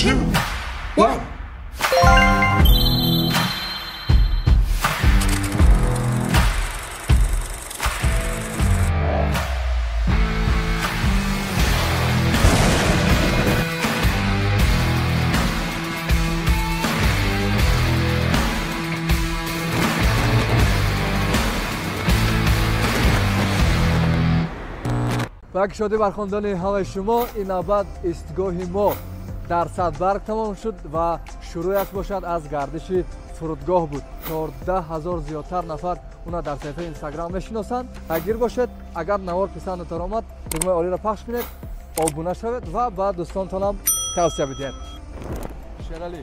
2, 1. Ба кушодӣ бархондани ҳамаи шумо, ин навбат истгоҳи мо дар Садбарг тамом шуд ва шурӯъяш бошад аз гардиши фурудгоҳ буд. 14 000 зиёдтар нафар уна дар саҳифаи Инстаграм мешиносанд. Пайгир бошед. Агар навор писандатон омад, тугмаи олиро пахш кунед, обуна шавед ва ба дӯстонтонам тавсия бидиҳед. Шералӣ,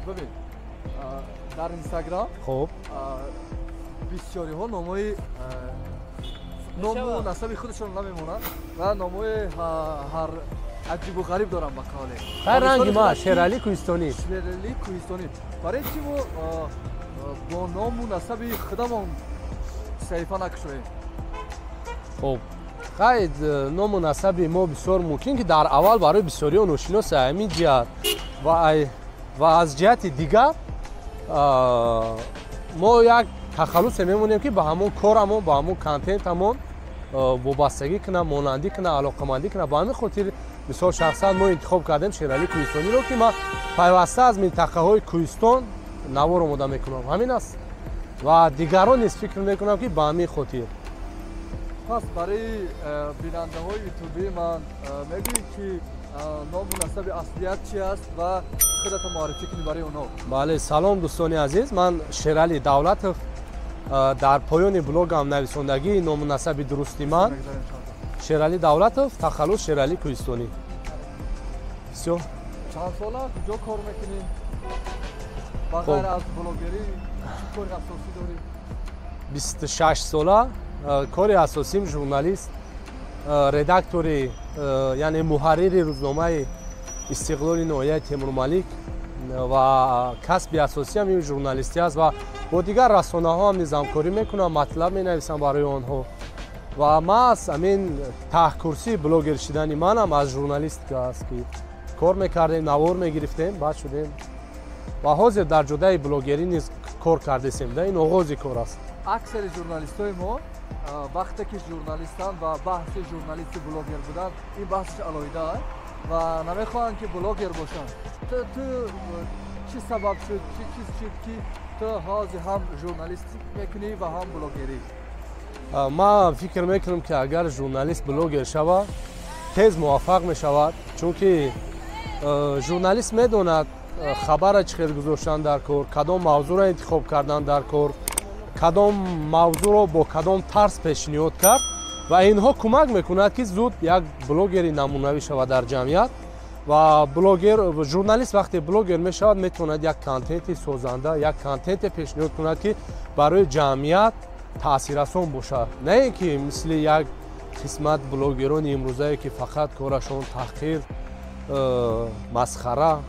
бибин, дар Инстаграм хуб бисёриҳо номҳои ному насаби худашон намемонанд ва номҳои ҳар аҷибу ғариб доранд, ба қавле. Хай, ранги ма Шералӣ Кӯҳистонӣ. Шералӣ Кӯҳистонӣ. Барои чӣ мо бо ному насаби худамон саҳифа накушоем? Хуб, хай, ному насаби мо бисёр мумкин ки дар аввал барои бисёриҳо ношиноса, ҳамин ҷиҳат ва аз ҷиҳати дигар мо як тахаллусе мемонем, ки ба ҳамон корамон, ба ҳамон контентамон вобастагӣ кунад, монандӣ кунад, алоқамандӣ кунад. Ба ҳамин хотир, мисол, шахсан мо интихоб кардем Шералӣ Кӯҳистониро, ки ман пайваста аз минтақаҳои кӯҳистон навор омода мекунам, ҳамин аст. Ва дигарон низ фикр мекунам, ки ба ҳамин хотир. Пас барои бинандаҳои ютубии ман мегӯӣ, ки ному насаби аслият чи аст ва худато муаррифӣ кунӣ барои онҳо. Бале, салом, дӯстони азиз, ман Шералӣ Давлатов. Дар поёни блогам нависондагии ному насаби дурусти ман Шералӣ Давлатов, тахаллус Шералӣ Кӯҳистонӣ. Всё. Чанд сола, куҷо кор мекунӣ? Ба ғайр аз блогерӣ чӣ кори асосӣ дорӣ? 26 сола, кори асосим журналист, редактори, яъне муҳаррири рӯзномаи «Истиқлоли» ноҳияи Темурмалик ва касби асосиам ин журналистӣ аст ва бо дигар расонаҳо ҳам низ ҳамкорӣ мекунам, матлаб менависам барои онҳо. Ва маҳз ҳамин таҳкурсии блогер шидани манам аз журналистика аст, ки кор мекардем, навор мегирифтем, баъд шудем ва ҳозир дар ҷодаи блогерӣ низ кор кардесем. Да, ин оғози кор аст. Аксари журналистҳои мо вақте ки журналистанд ва баҳси журналисти блогер будан, ин баҳсаш алоҳида аст ва намехоҳанд, ки блогер бошанд. Ту чӣ сабаб шуд, чӣ чиз шуд, ки ту ҳозир ҳам журналистӣ мекунӣ ва ҳам блогерӣ? Ман фикр мекунам, ки агар журналист блогер шавад, тез муваффақ мешавад, чунки журналист медонад хабара чӣ хел гузоштан дар кор, кадом мавзӯъро интихоб кардан дар кор, кадом мавзӯъро бо кадом тарз пешниҳод кард ва инҳо кӯмак мекунад, ки зуд як блогери намунавӣ шавад дар ҷамъият. Ва блогер, журналист вақте блогер мешавад, метавонад як контенти созанда, як контенте пешниҳод кунад, ки барои ҷамъият таъсиррасон бошад, на ин ки мисли як қисмат блогерони имрӯзае, ки фақат корашон таҳқир, масхара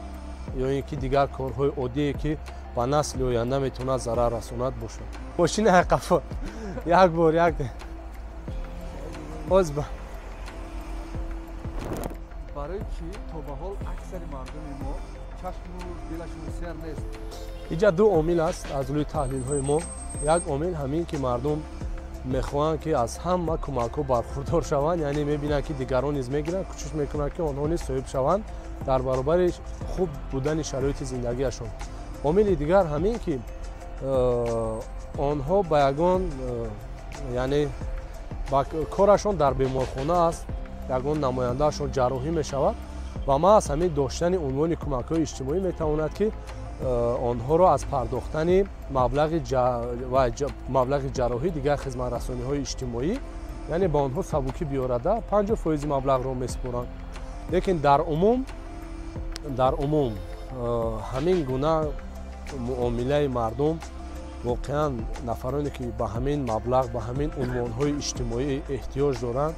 ё ин ки дигар корҳои оддие, ки ба насли оянда метавонад зарар расонад, бошад. Мошини ҳайқафо як бор як оз Барои чӣ то ба ҳол аксари мардуми мо чашму дилашон сер нест? Иҷа ду омил аст аз рӯи таҳлилҳои мо. Як омил ҳамин, ки мардум мехоҳанд, ки аз ҳама кӯмакҳо бархурдор шаванд, яъне мебинанд, ки дигарон низ мегиранд, кӯшиш мекунанд, ки онҳо низ соҳиб шаванд дар баробари хуб будани шароити зиндагиашон. Омили дигар ҳамин, ки онҳо ба ягон яъне ба корашон дар беморхона аст, ягон намояндаашон ҷарроҳӣ мешавад ва маҳз ҳамин доштани унвони кӯмакҳои иҷтимоӣ метавонад, ки онҳоро аз пардохтани маблағи ҷарроҳӣ, дигар хизматрасониҳои иҷтимоӣ, яъне ба онҳо сабукӣ биёрада, 50 фоизи маблағро месупоранд. Лекин дар умум ҳамин гуна муомилаи мардум, воқеан нафароне, ки ба ҳамин маблағ, ба ҳамин унвонҳои иҷтимоӣ эҳтиёҷ доранд,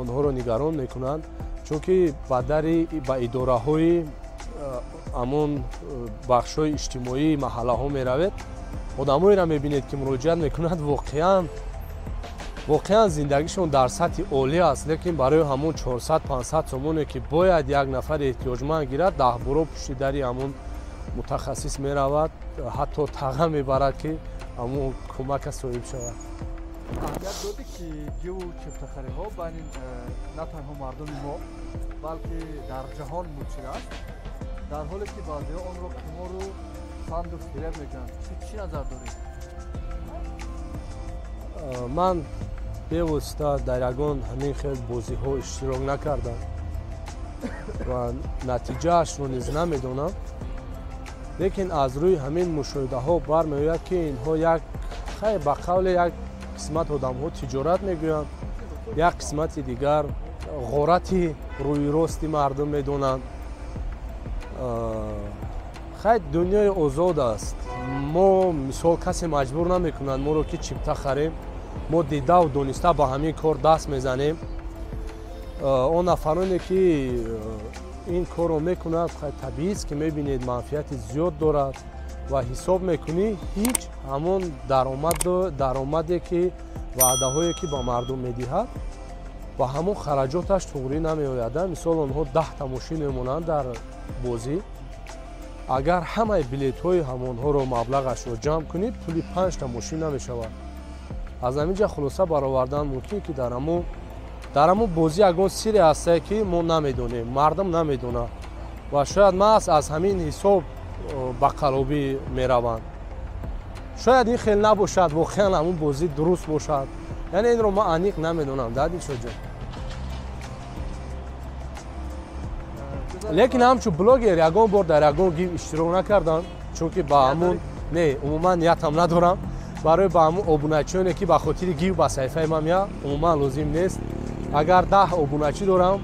онҳоро нигарон мекунанд, чунки ба дари ба идораҳои ҳамон бахшҳои иҷтимоии маҳаллаҳо меравед, одамоеро мебинед, ки муроҷиат мекунанд, воқеан Воқеан зиндагишон дар сатҳи олӣ аст, лекин барои ҳамон 400-500 сомоне ки бояд як нафари эҳтиёҷманд гирад, даҳборо пушти дари ҳамон мутахассис меравад, ҳатто таға мебарад, ки ҳамон кӯмака соҳиб шавад. Аҳамият додӣ, ки гиву чиптахариҳо байни на танҳо мардуми мо, балки дар ҷаҳон мутшир аст, дар ҳоле ки баъзеҳо онро қимору фанду фиреб мегӯянд. Чӣ назар доред? Ман бевосита дар ягон ҳамин хел бозиҳо иштирок накардам ва натиҷаашро низ намедонам, лекин аз рӯи ҳамин мушоҳидаҳо бармеояд, ки инҳо як хай ба қавле як қисмат одамҳо тиҷорат мегӯянд, як қисмати дигар ғорати рӯи рости мардум медонанд. Хай, дунёи озод аст. Мо мисол касе маҷбур намекунад моро, ки чипта харем. Мо дидаву дониста ба ҳамин кор даст мезанем. Он нафароне ки ин корро мекунад, табиист, ки мебинед, манфиати зиёд дорад ва ҳисоб мекунӣ, ҳеҷ ҳамон даромаде ки ваъдаҳое ки ба мардум медиҳад, ба ҳамон хараҷоташ туғрӣ намеояд. Мисол, онҳо 10-та мошин мемонанд дар бозӣ, агар ҳамаи билетҳои ҳамонҳоро маблағашро ҷамъ кунӣ, пули 5-та мошин намешавад. Аз ҳамин ҷа хулоса баровардан мумкин, ки дар ҳамон бозӣ ягон сирре ҳастае, ки мо намедонем, мардум намедонад ва шояд маҳз аз ҳамин ҳисоб ба қалобӣ мераванд. Шояд ин хел набошад, воқеан ҳамон бозӣ дуруст бошад. Яъне инро ман аниқ намедонам, да, Дилшодҷон. Лекин ҳамчун блогер ягон бор дар ягон гив иштирок накардам, чунки ба ҳамун не, умуман ниятам надорам. Барои ба ҳамун обуначиёне ки ба хотири гив ба саҳифаи ман меяд, умуман лозим нест. Агар 10 обуначӣ дорам,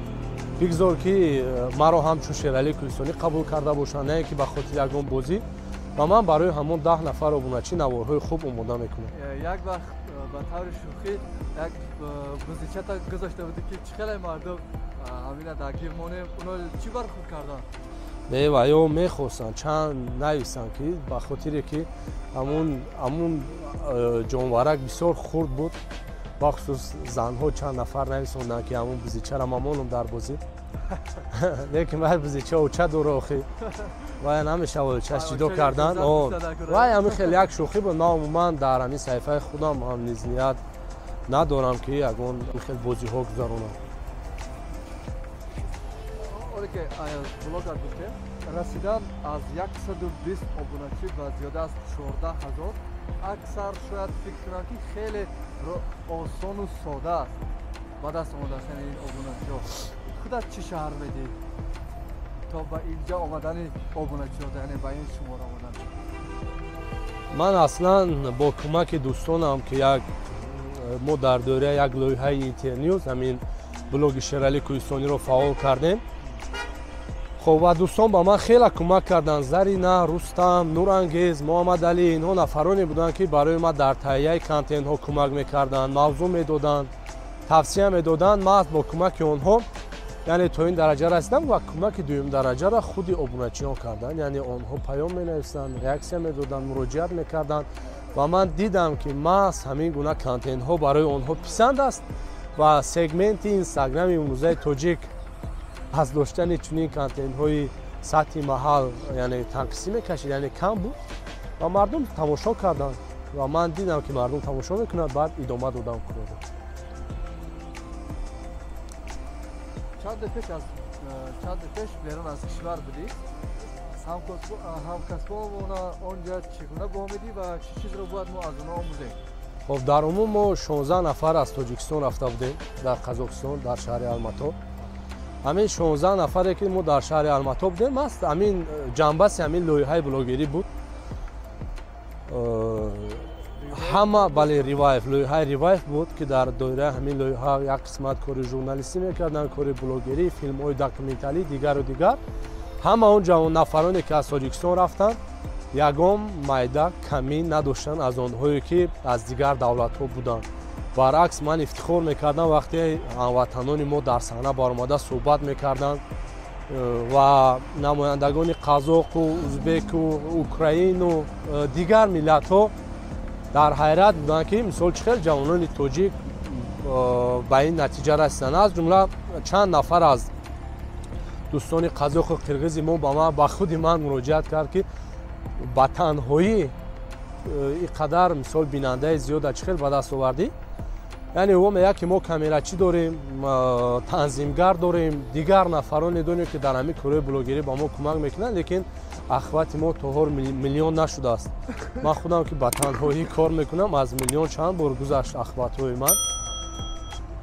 бигзор ки маро ҳамчун Шералии Кӯҳистонӣ қабул карда бошанд, на ин ки ба хотири ягон бозӣ. Ва ман барои ҳамон 10 нафар обуначӣ наворҳои хуб омода мекунам. Як вақт ба таври шӯхӣ як бузичата гузошта будӣ, ки чӣ хеле мардум ҳамина дар гив монем, оно чӣ бархӯрд карданд? Не, ва ё мехостанд чанд нависанд, ки ба хотире ки ҳамун ҷонварак бисёр хурд буд, бахусус занҳо чанд нафар нависонданд, ки ҳамун бузичара ман монам дар бозӣ. Лекин вай бузича оча дора, охи вай намешавад очаш ҷудо кардан. Вай ҳамин хеле як шӯхӣ буд. Ман умуман дар ҳамин саҳифаи худам ҳам низ ният надорам, ки ягон хел бозиҳо гузаронам. Оре ки блогер гуфтем, расидан аз 120 обуначӣ ба зиёда аз 14 ҳазор, аксар шояд фикр кунанд, ки хеле осону сода аст ба даст омадани ин обуначиҳо. Худат чӣ шаҳр медиҳӣ то ба инҷа омадани обуначиҳо, яъне ба ин шумор омадан? Ман аслан бо кӯмаки дӯстонам, ки як мо дар доираи як лоиҳаи Интерньюз ҳамин блоги Шералии Кӯҳистониро фаъол кардем. Хоб, ва дӯстон ба ман хеле кӯмак карданд. Зарина, Рустам, Нурангез, Муҳаммадалӣ, инҳо нафароне буданд, ки барои ман дар таҳияи контентҳо кӯмак мекарданд, мавзӯъ медоданд, тавсия медоданд. Маҳз бо кӯмаки онҳо, яъне то ин дараҷа расидам ва кӯмаки дуюмдараҷаро худи обуначиён карданд. Яъне онҳо паём менависанд, реаксия медоданд, муроҷиат мекарданд ва ман дидам, ки маҳз ҳамин гуна контентҳо барои онҳо писанд аст ва сегменти инстаграми имрӯзаи тоҷик аз доштани чунин контентҳои сатҳи маҳал, яъне танқисӣ мекашид, яъне кам буд ва мардум тамошо карданд ва ман дидам, ки мардум тамошо мекунад, баъд идома додам корро. Чанде пеш берун аз кишвар будӣ, ҳамкасбонона онҷа чӣ гуна боомидӣ ва чӣ чизро бояд мо аз онҳо омӯзем? Хоб, дар умум мо 16 нафар аз Тоҷикистон рафта будем дар Қазоқистон, дар шаҳри Алмато. Ҳамин 16 нафаре ки мо дар шаҳри Алмато будем, маст ҳамин ҷанбаси ҳамин лоиҳаи блогерӣ буд. Ҳама, бале, Риваев, лоиҳаи Риваев буд, ки дар доираи ҳамин лоиҳа як қисмат кори журналистӣ мекарданд, кори блогерӣ, филмҳои документалӣ, дигару дигар. Ҳама он ҷавон нафароне ки аз Тоҷикистон рафтанд, ягон майда камӣ надоштанд аз онҳое ки аз дигар давлатҳо буданд. Баръакс, ман ифтихор мекардам, вақте ҳамватанони мо дар саҳна баромада суҳбат мекарданд ва намояндагони қазоқу узбеку украину дигар миллатҳо дар ҳайрат буданд, ки мисол чӣ хел ҷавонони тоҷик ба ин натиҷа расиданд. Аз ҷумла чанд нафар аз дӯстони қазоқу қирғизи мо ба ман, ба худи ман муроҷиат кард, ки ба танҳоӣ ин қадар мисол бинандаи зиёда чӣ хел ба даст овардӣ? Яъне ӯ мегӯяд, ки мо камерачӣ дорем, танзимгар дорем, дигар нафароне дорем, ки дар ҳамин корҳои блогерӣ ба мо кӯмак мекунанд, лекин охвати мо то ҳол миллион нашудааст. Ман худам, ки ба танҳоӣ кор мекунам, аз миллион чанд бор гузашт охватҳои ман.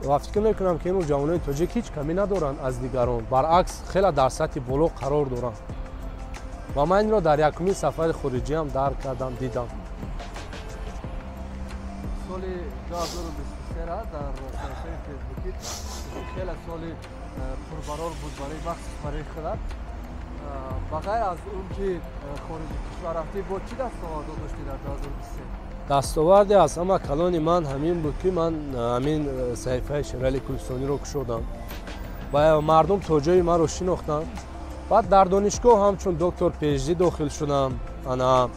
Ва фикр мекунам, ки имрӯз ҷавонони тоҷик ҳеҷ камӣ надоранд аз дигарон, баръакс, хеле дар сатҳи боло қарор доранд. Ва ман инро дар якумин сафари хориҷиам дарк кардам, дидам. Соли 2023 дар саҳифаи Фейсбукӣ хеле соли пурбарор буд барои, махсус барои худат. Ба ғайр аз он ки хориҷи кишвар рафтӣ, бо чӣ дастовардҳо доштӣ дар 2023? Дастоварде аз ҳама калони ман ҳамин буд, ки ман ҳамин саҳифаи Шерали Кӯҳистониро кушодам ва мардум то ҷои маро шинохтанд. Баъд дар донишгоҳ ҳамчун доктор PhD дохил шудам. Ана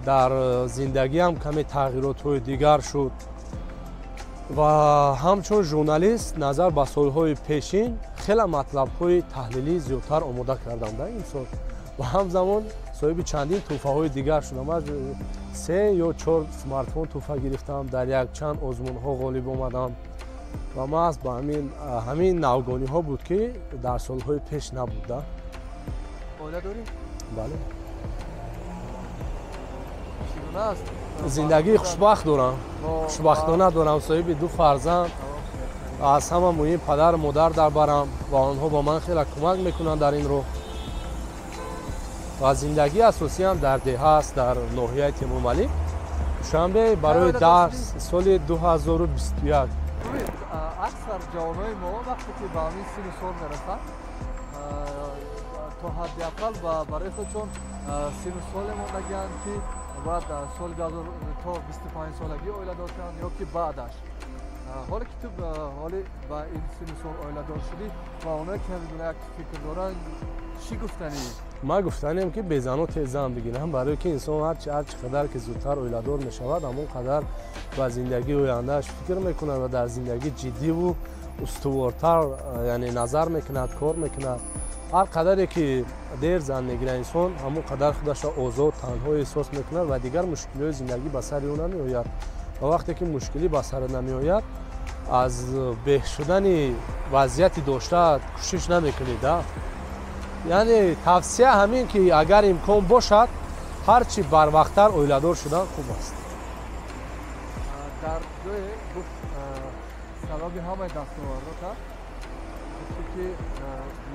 дар зиндагиам каме тағйиротҳои дигар шуд ва ҳамчун журналист назар ба солҳои пешин хеле матлабҳои таҳлилӣ зиёдтар омода кардам дар ин сол ва ҳамзамон соҳиби чандин тӯҳфаҳои дигар шудам. Аз се ё чор смартфон тӯҳфа гирифтам, дар якчанд озмунҳо ғолиб омадам ва маҳз ба ҳамин навгониҳо буд, ки дар солҳои пеш набуда. Оила дорӣ? Бале. Чӣ гуна аст? Зиндагии хушбахт дорам, хушбахтона дорам, соҳиби ду фарзанд. Аз ҳама муҳим, падару модар дар барам ва онҳо ба ман хеле кӯмак мекунанд дар ин роҳ. Ва зиндагии асосиам дар деҳа аст, дар ноҳияи Темурмалик, Душанбе барои дарс соли 2021. Аксар ҷавонои мо вақте ки ба ҳамин синну сол мерасанд, то ҳадди ақал барои худшон синну соле мондагианд, ки бояд соли то 25 солагӣ оиладор шаванд ё ки баъдаш. Ҳоле ки ту ҳоле ба ин синну сол оиладор шудӣ ва оное ки ҳамин гуна як фикр доранд, чӣ гуфтанӣ? Ман гуфтанем, ки безану тез зан бигирам, барое ки инсон ҳарчи қадар ки зудтар оиладор мешавад, ҳамон қадар ба зиндагии ояндааш фикр мекунад ва дар зиндагӣ ҷиддиву устувортар, яъне назар мекунад, кор мекунад. Ҳар қадаре ки дер зан мегирад инсон, ҳамон қадар худашро озод, танҳо эҳсос мекунад ва дигар мушкилиҳои зиндагӣ ба сари ӯ намеояд. Ва вақте ки мушкилӣ ба сар намеояд, аз беҳ шудани вазъияти дошта кӯшиш намекунед. Яъне тавсия ҳамин, ки агар имкон бошад, ҳарчи барвақттар оиладор шудан хуб аст. Дар ҷое гуфт, сабаби ҳамаи дастовардота гуфтӣ, ки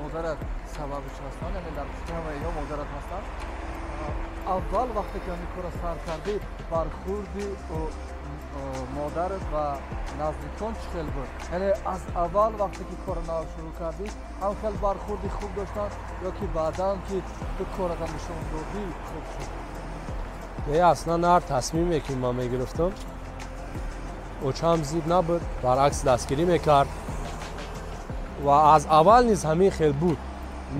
модарат сабабиш ҳастанд, яъне дар пушти ҳамаи ино модарат ҳастанд. Аввал вақте ки ҳамин кора сар кардӣ, бархурди модарат ва наздикон чӣ хел буд? Яъне аз аввал вақте ки кора нав шурӯъ кардӣ, ҳам хел бархурди хуб доштанд ё ки баъдан, ки ту кората нишон додӣ, хуб шуд? Не, аслан ҳар тасмиме ки ман мегирифтам, очам зид набуд, баръакс, дастгирӣ мекард ва аз аввал низ ҳамин хел буд.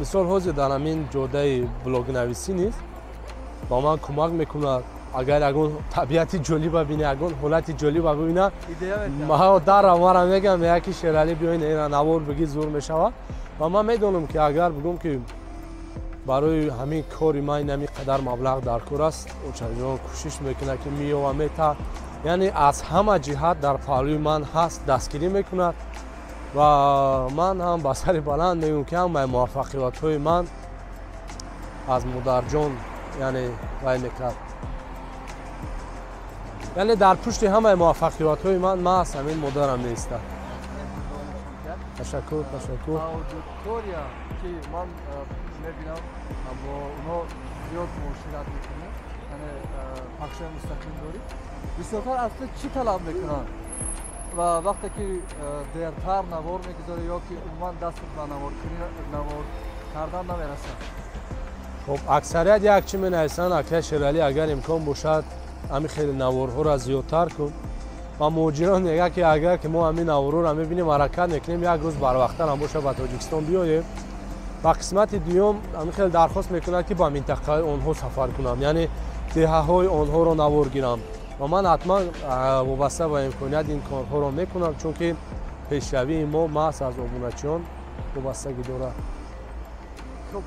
Мисол, ҳозир дар ҳамин ҷодаи блогнависӣ низ ба ман кӯмак мекунад. Агар ягон табиати ҷолиба бина, ягон ҳолати ҷолиба бибина, дара мара мегам, меяд, ки Шералӣ, биёин, ира навор бигир, зур мешавад. Ва ман медонам, ки агар бигӯм, ки барои ҳамин кори ман инами қадар маблағ дар кор аст, очаҷон кӯшиш мекунад, ки меёва, мета. Яъне аз ҳама ҷиҳат дар паҳлӯи ман ҳаст, дастгирӣ мекунад. Ва ман ҳам ба сари баланд мегӯям, ки ҳамаи муваффақиятҳои ман аз модарҷон, яъне вай мекард, яъне дар пушти ҳамаи муваффақиятҳои ман маҳз ҳамин модарам меистад. Ташаккур, ташаккур. Аудитория, ки ман мебинам, бо онҳо зиёд муошират мекунӣ, яъне пахшои мустақим дорӣ, бисёртар аз ту чӣ талаб мекунанд? Ва вақте ки дертар навор мегузорӣ ё ки умуман дастат ба навор кардан намерасад? Хоб, аксарият як чӣ менависанд: «Акай Шералӣ, агар имкон бошад, ҳамин хеле наворҳоро зиёдтар кун». Ва муҳоҷирон мегӯяд, ки агар ки мо ҳамин наворҳоро мебинем, ҳаракат мекунем, як рӯз барвақттар ҳам бошад, ба Тоҷикистон биёем. Ва қисмати дуюм, ҳамин хеле дархост мекунад, ки ба минтақаи онҳо сафар кунам, яъне деҳаҳои онҳоро навор гирам. Ва ман ҳатман вобаста ба имконият ин корҳоро мекунам, чунки пешравии мо маҳз аз обуначиён вобастагӣ дорад. Хуб,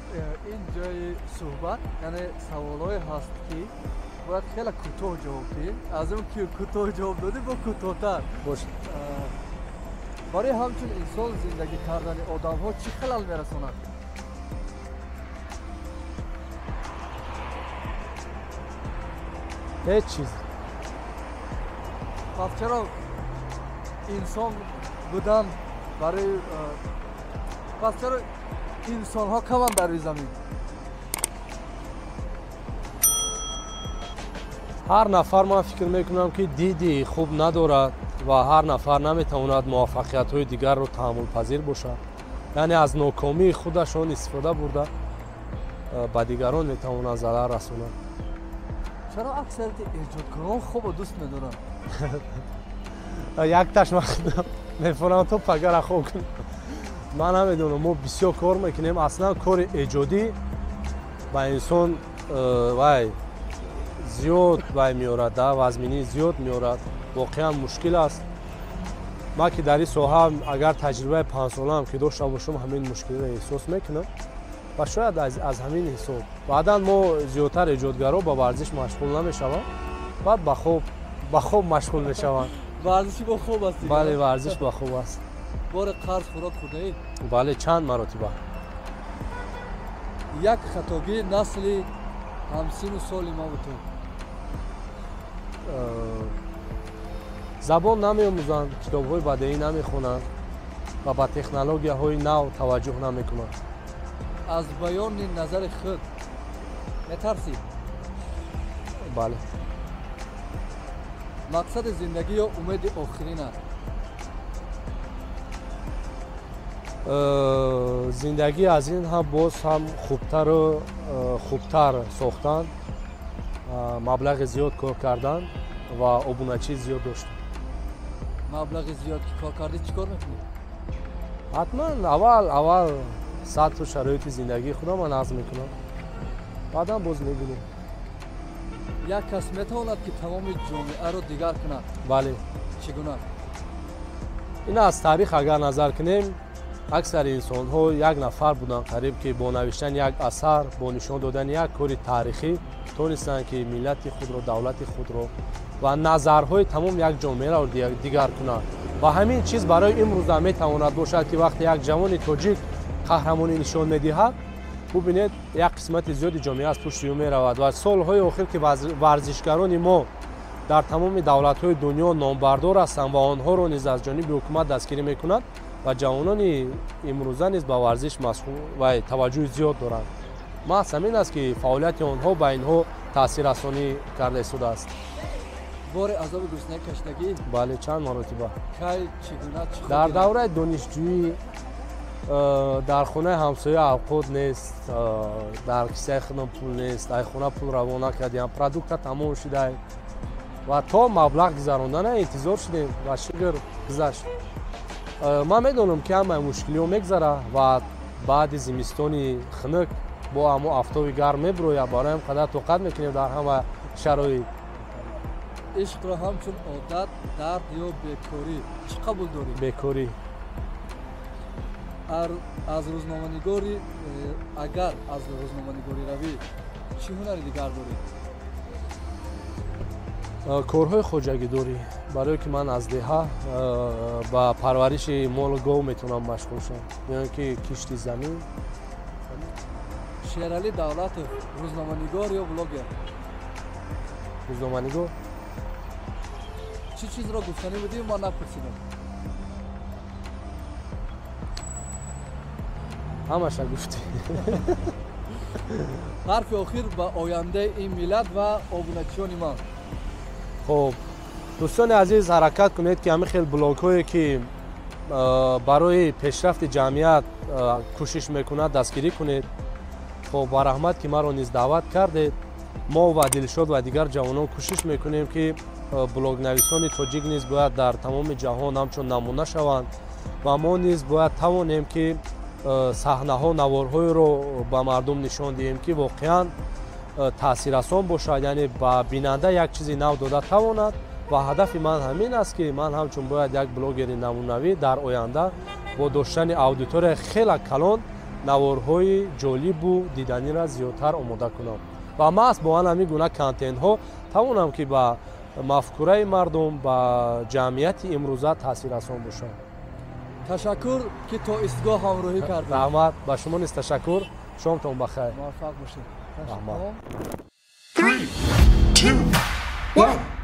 ин ҷои суҳбат, яъне саволҳое ҳаст, ки бояд хеле кӯтоҳ ҷавоб диҳем. Аз он ки кӯтоҳ ҷавоб додӣ, бо кӯтоҳтар. Бошад. Барои ҳамчун инсон зиндагӣ кардани одамҳо чӣ халал мерасонад? Ҳеҷ чиз. Пас чаро инсон будан барои пас чаро инсонҳо каманд дар рӯи замин? Ҳар нафар, ман фикр мекунам, ки диди хуб надорад ва ҳар нафар наметавонад муваффақиятҳои дигарро таҳаммулпазир бошад. Яъне аз нокомии худашон истифода бурда ба дигарон метавонанд зарар расонанд. Чаро аксарияти эҷодкорон хобро дӯст медоранд? Якташ ман мефурам то пагара хоб кунам. Ман намедонам, мо бисёр кор мекунем. Аслан кори эҷодӣ ба инсон вай зиёд вай меорад, вазминӣ зиёд меорад. Воқеан мушкил аст. Ман ки дар ин соҳа агар таҷрибаи панҷсолаам ки дошта бошам, ҳамин мушкилиро эҳсос мекунам ва шояд аз ҳамин ҳисоб. Баъдан мо зиёдтар эҷодгаро ба варзиш машғул намешаванд, баъд ба хоб машғул мешаванд. Варзиши бо хоб аст? Бале, варзиш ба хоб аст. Бори қарз хӯрок хӯрдаед? Бале, чанд маротиба. Як хатогии насли ҳамсину соли ман ту? Забон намеомӯзанд, китобҳои бадеӣ намехонанд ва ба технологияҳои нав таваҷҷӯҳ намекунанд. Аз баёни назари худ метарсӣ? Бале. Мақсади зиндагӣ ё умеди охирин аст? Зиндагӣ аз ин ҳам боз ҳам хубтару хубтар сохтан, маблағи зиёд кор кардан ва обуначии зиёд доштан. Маблағи зиёд ки кор кардӣ, чӣ кор мекунӣ? Ҳатман аввал сатҳу шароити зиндагии худамро нағз мекунам, баъдан боз мебинем. Як кас метавонад, ки тамоми ҷомеаро дигар кунад? Бале. Чӣ гуна? Ин аз таърих агар назар кунем, аксари инсонҳо як нафар буданд қариб, ки бо навиштани як асар, бо нишон додани як кори таърихӣ тонистанд, ки миллати худро, давлати худро ва назарҳои тамом як ҷомеаро дигар кунанд. Ва ҳамин чиз барои имрӯза метавонад бошад, ки вақте як ҷавони тоҷик қаҳрамонӣ нишон медиҳад, бубинед, як қисмати зиёди ҷомеа аз пушти ӯ меравад. Ва солҳои охир ки варзишгарони мо дар тамоми давлатҳои дунё номбардор ҳастанд ва онҳоро низ аз ҷониби ҳукумат дастгирӣ мекунад ва ҷавонони имрӯза низ ба варзиш ва таваҷҷӯҳи зиёд доранд. Маҳз ҳамин аст, ки фаъолияти онҳо ба инҳо таъсиррасонӣ карда истодааст. Бори азоби гуруснаӣ кашидагӣ? Бале, чанд маротиба. Кай, чӣ гуна, чӣ Дар давраи донишҷӯӣ дар хонаи ҳамсоя авқот нест, дар кисаи худам пул нест, ай хона пул равона кардем, продукта тамом шудай ва то маблағ гузарондана интизор шудем ва шукр гузашт. Ман медонам, ки ҳамаи мушкилиҳо мегузарад ва баъди зимистони хунук бо ҳамо афтоби гарм мебирояд. Барои ҳам қадар тоқат мекунем дар ҳама шароит. Ишқро ҳамчун одат, дард ё бекорӣ чӣ қабул дорӣ? Бекорӣ. Аз рӯзноманигорӣ, агар аз рӯзноманигорӣ равӣ, чӣ ҳунари дигар дорӣ? Корҳои хоҷагидорӣ, барое ки ман аз деҳа ба парвариши молу гов метавонам машғул шавам, ё ин ки кишти замин. Шералӣ Давлатов рӯзноманигор ё блогер? Рӯзноманигор. Чӣ чизро гуфтанӣ будӣ, ман напурсидам? Ҳамаша гуфтӣ. Ҳарфи охир ба ояндаи ин миллат ва обуначиёни ман. Хуб, дӯстони азиз, ҳаракат кунед, ки ҳамин хел блогҳое, ки барои пешрафти ҷамъият кӯшиш мекунад, дастгирӣ кунед. Хуб, ба раҳмат, ки маро низ даъват кардед. Мо ва Дилшод ва дигар ҷавонон кӯшиш мекунем, ки блогнависони тоҷик низ бояд дар тамоми ҷаҳон ҳамчун намуна шаванд ва мо низ бояд тавонем, ки саҳнаҳо, наворҳоеро ба мардум нишон диҳем, ки воқеан Таъсиррасон бошад, яъне ба бинанда як чизи нав дода тавонад. Ва ҳадафи ман ҳамин аст, ки ман ҳамчун бояд як блогери намунавӣ дар оянда бо доштани аудиторияи хела калон наворҳои ҷолибу диданиро зиёдтар омода кунам ва маҳз бо ан ҳамин гуна контентҳо тавонам, ки ба мафкураи мардум, ба ҷамъияти имрӯза таъсиррасон бошам. Ташаккур, ки то истгоҳ ҳамроҳӣ кардед. Раҳмат, ба шумо низ ташаккур. Шомтон бахайр. Муваффақ бошед. Раҳмат. Three, two, one.